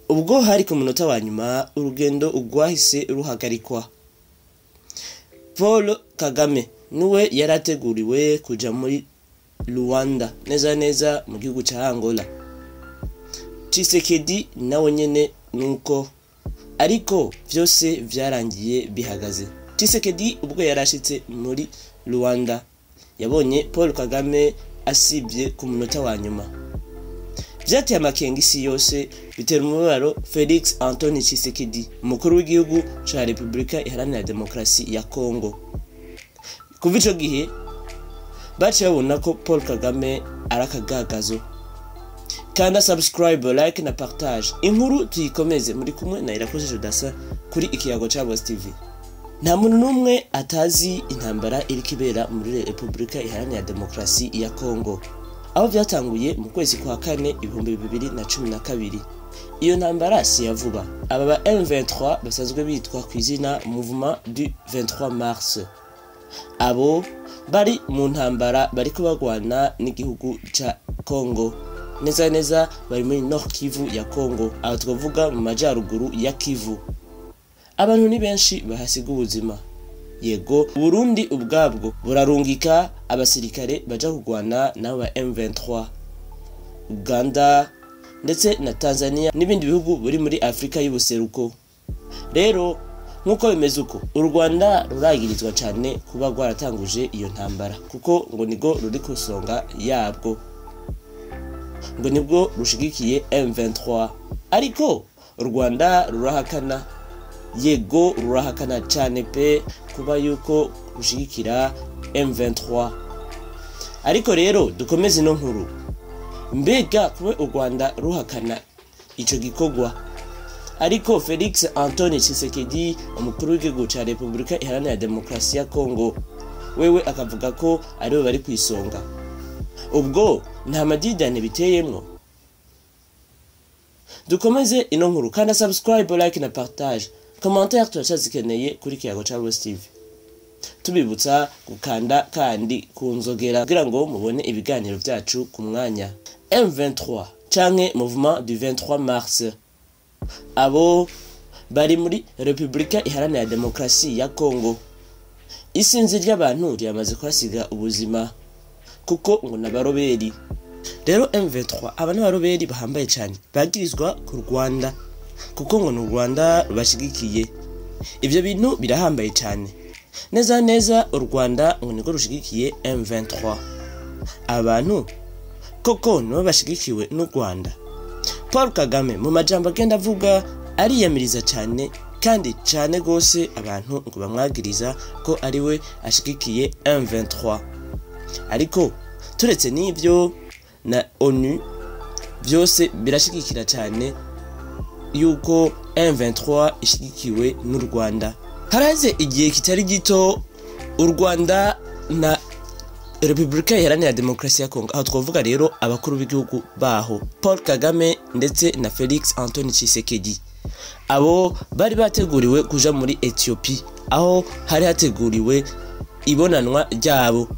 Ubwo hari ku munota wa nyuma, urugendo rwahise ruhagarikwa. Paul Kagame niwe yarateguriwe kuja muri Luanda, neza neza mu gihugu ca Angola. Tshisekedi nawe nyene nuko, ariko vyose vyarangiye bihagaze. Tshisekedi ubwo yarashitse muri Luanda, yabonye Paul Kagame asibye ku munota wa nyuma. Vyateye amakenga isi yose, bitera umubabaro Felix Antoine Tshisekedi, umukuru w'igihugu ca Repubulika Iharanira Demokarasi ya Congo. Kuva ico gihe baciye babona ko Paul Kagame ari akagagazo. Kanda subscribe, like na partage, inkuru tuyikomeze. Muri kumwe na Irakoze Jodasa kuri Ikiyago ca Boss TV. Nta muntu n'umwe atazi intambara iriko ibera muri Repubulika Iharanira Demokarasi ya Congo, aho vyatanguye mu kwezi kwa kane 2012. Iyo ntambara si ya vuba. Aba ba M23 basanzwe bitwa ku izina Mouvement du 23 Mars, abo bari mu ntambara, bariko bagwana n'igihugu ca Congo. Neza neza bari muri Nord Kivu ya Congo, aho twavuga mu majaruguru ya Kivu. Abantu ni benshi bahasiga ubuzima. Yego, Burundi ubwabwo burarungika abasirikare baja kugwana n'aba M23. Uganda ndetse na Tanzania n'ibindi bihugu buri muri Afrika y'ubuseruko. Rero nk'uko bimeze uko, u Rwanda ruragirizwa cyane kuba rwaratanguje iyo ntambara, kuko ngo nigo ruri ku isonga yabwo, ngo nibwo rushigikiye M23. Ariko u Rwanda rurahakana, yego rurahakana cyane pe, kuba yuko rushigikira M23. Ariko rero dukomeze ino nkuru. Mbega kuba u Rwanda ruhakana ico gikorwa, ariko Felix Antoine Tshisekedi, umukuru w'igihugu ca Repubulika Iharanira Demokarasi ya Congo, wewe akavuga ko aribo bari ku isonga, ubwo nta madidane biteyemwo? Dukomeze ino nkuru. Kanda subscribe, like na partage, commentaire turacazikeneye kuri Kiyago ca Boss TV. Tubibutsa gukanda kandi kunzogera kugira ngo mubone ibiganiro vyacu ku mwanya. M23 canke Mouvement du 23 Mars, abo bari muri Repubulika Iharanira Demokarasi ya Congo. Isinzi ry'abantu ryamaze kuhasiga ubuzima, kuko ngo n'abaroberi. Rero M23 aba n'abaroberi bahambaye cyane, bagirizwa ku Rwanda, kuko ngo ni u Rwanda rubashigikiye. Ivyo bintu birahambaye cyane. Neza neza u Rwanda ngo niko rushigikiye M23. Abantu koko nibo bashigikiwe n'u Rwanda? Paul Kagame mu majambo agenda avuga ariyamiriza cyane kandi cyane gose abantu ngo bamwagiriza ko ariwe ashigikiye M23. Ariko turetse n'ivyo, na ONU byose birashigikira cyane yuko M23 ishigikiwe n'u Rwanda. Haraze igihe kitari gito u Rwanda na Repubulika Iharanira Demokarasi ya Congo, aho twavuga rero abakuru b'igihugu baho, Paul Kagame ndetse na Felix Antoine Tshisekedi, abo bari bateguriwe kuja muri Ethiopia, aho hari hateguriwe ibonanwa ryabo.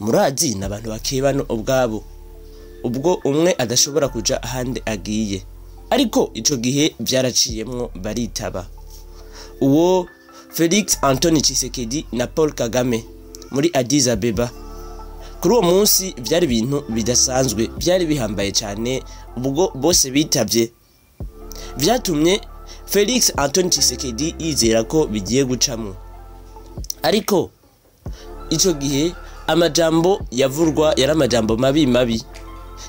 Murazi n'abantu bakebano ubwabo, ubwo umwe adashobora kuja ahandi agiye. Ariko ico gihe vyaraciyemwo, baritaba, uwo Felix Antoine Tshisekedi na Paul Kagame, muri Addis Abeba. Kuri uwo munsi vyari ibintu bidasanzwe, vyari bihambaye cyane. Ubwo bose bitavye, vyatumye Felix Antoine Tshisekedi yizera ko bigiye gucamwo. Ariko ico gihe amajambo yavurwa yari amajambo mabi mabi.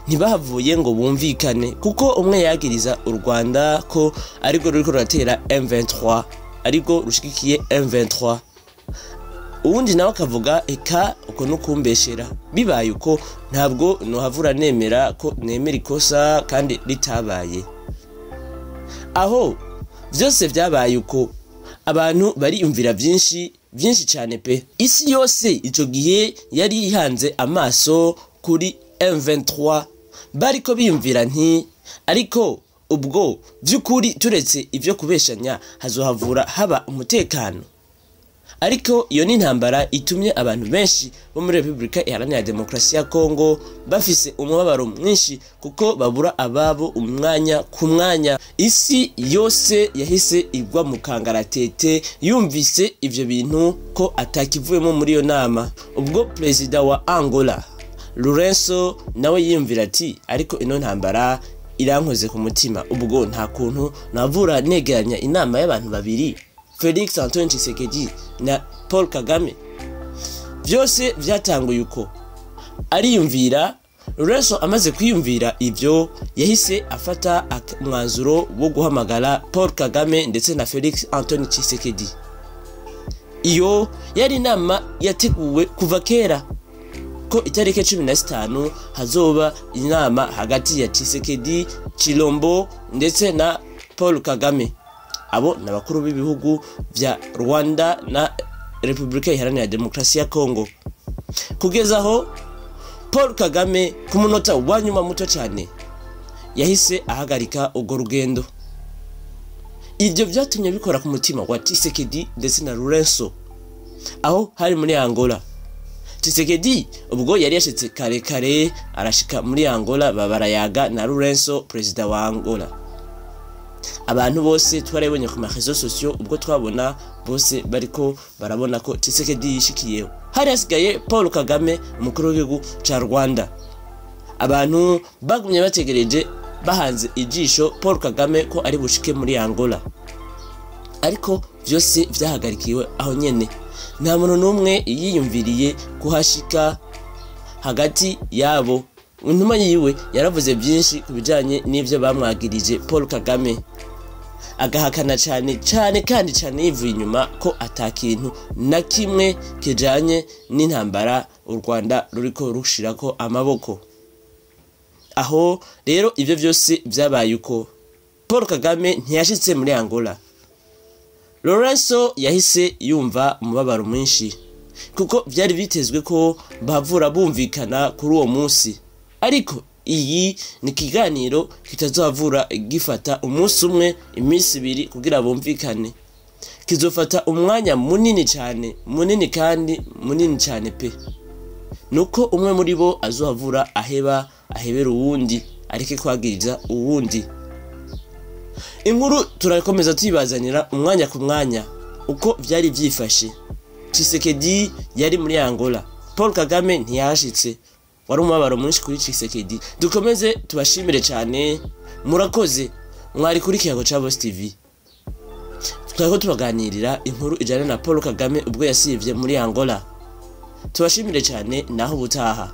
Ntibahavuye ngo bumvikane, kuko umwe yagiriza u Rwanda ko ariko ruriko ruratera M23, ariko rushigikiye M23, uwundi nawe akavuga: "Eka, uko nukumbeshera, bibaye uko ntabwo nohavura nemera ko nemera ikosa kandi ritabaye." Aho vyose vyabaye uko, abantu bariyumvira vyinshi vyinshi cyane pe. Isi yose ico gihe yari ihanze amaso kuri M23, bariko biyumvira nti: "Ariko ubwo vy'ukuri, turetse ivyo kubeshanya, hazohavura haba umutekano?" Ariko iyo ni intambara itumye abantu benshi bo muri Repubulika Iharanira Demokarasi ya Kongo bafise umubabaro mwinshi, kuko babura ababo umwanya ku mwanya. Isi yose yahise igwa mu kangaratete yumvise ivyo bintu ko atakivuyemo muri iyo nama. Ubwo perezida wa Angola Lourenço nawe yiyumvira ati ariko ino ntambara irankoze ku mutima, ubwo nta kuntu navura negeranya inama y'abantu babiri, Felix Antoine Tshisekedi na Paul Kagame. Byose byatanguye uko ariyumvira. Lourenço amaze kwiyumvira ivyo, yahise afata umwanzuro wo guhamagara Paul Kagame ndetse na Felix Antoine Tshisekedi. Iyo yari inama yateguwe kuva kera ko itariki 15 hazoba inama hagati ya Tshisekedi, Chilombo ndetse na Paul Kagame. Abo ni abakuru b'ibihugu vya Rwanda na Repubulika Iharanira Demokarasi ya Kongo. Kugeza aho Paul Kagame ku munota wa nyuma muto cyane yahise ahagarika urwo rugendo. Ibyo byatumye bikora ku mutima wa Tshisekedi ndetse na Lourenço aho hari muri Angola. Tshisekedi ubwo yari yashitse kare kare arashika muri Angola, babarayaga na Lourenço perezida wa Angola. Abantu bose twarabonye ku marezo sociaux, ubwo twabona bose bariko barabona ko Tshisekedi yishikiyeho. Hari hasigaye Paul Kagame umukuru w'igihugu ca Rwanda. Abantu bagumye bategereje bahanze ijisho Paul Kagame ko ari bushike muri Angola, ariko vyose vyahagarikiwe aho nyene. Nta muntu n'umwe yiyumviriye kuhashika hagati yabo. Intumwa yiwe yaravuze byinshi ku bijanye n'ivyo bamwagirije Paul Kagame, agahakana cyane cyane kandi cyane yivuye inyuma ko atakintu na kimwe kijanye n'intambara u Rwanda ruriko rushirako amaboko. Aho rero ivyo vyose vyabaye uko Paul Kagame ntiyashitse muri Angola. Lourenço yahise yumva umubabaro mwinshi, kuko vyari bitezwe ko bavura bumvikana kuri uwo munsi. Ariko iyi ni ikiganiro kitazavura gifata umunsi umwe, iminsi ibiri kugira bumvikane. Kizofata umwanya munini cyane, munini kandi munini cyane pe. Nuko umwe muri bo azohavura aheba ahebera uwundi, areke kwagiriza uwundi. Inkuru turakomeza tuyibazanira umwanya ku mwanya uko vyari vyifashe. Tshisekedi yari muri Angola, Paul Kagame ntiyashitse. Wari umubabaro mwinshi kuri Tshisekedi. Dukomeze tubashimire cyane, murakoze. Mwari kuri Kiyago ca Boss TV. Twariko tubaganirira inkuru ijana na Paul Kagame ubwo yasivye muri Angola. Tubashimire cyane, naho ubutaha.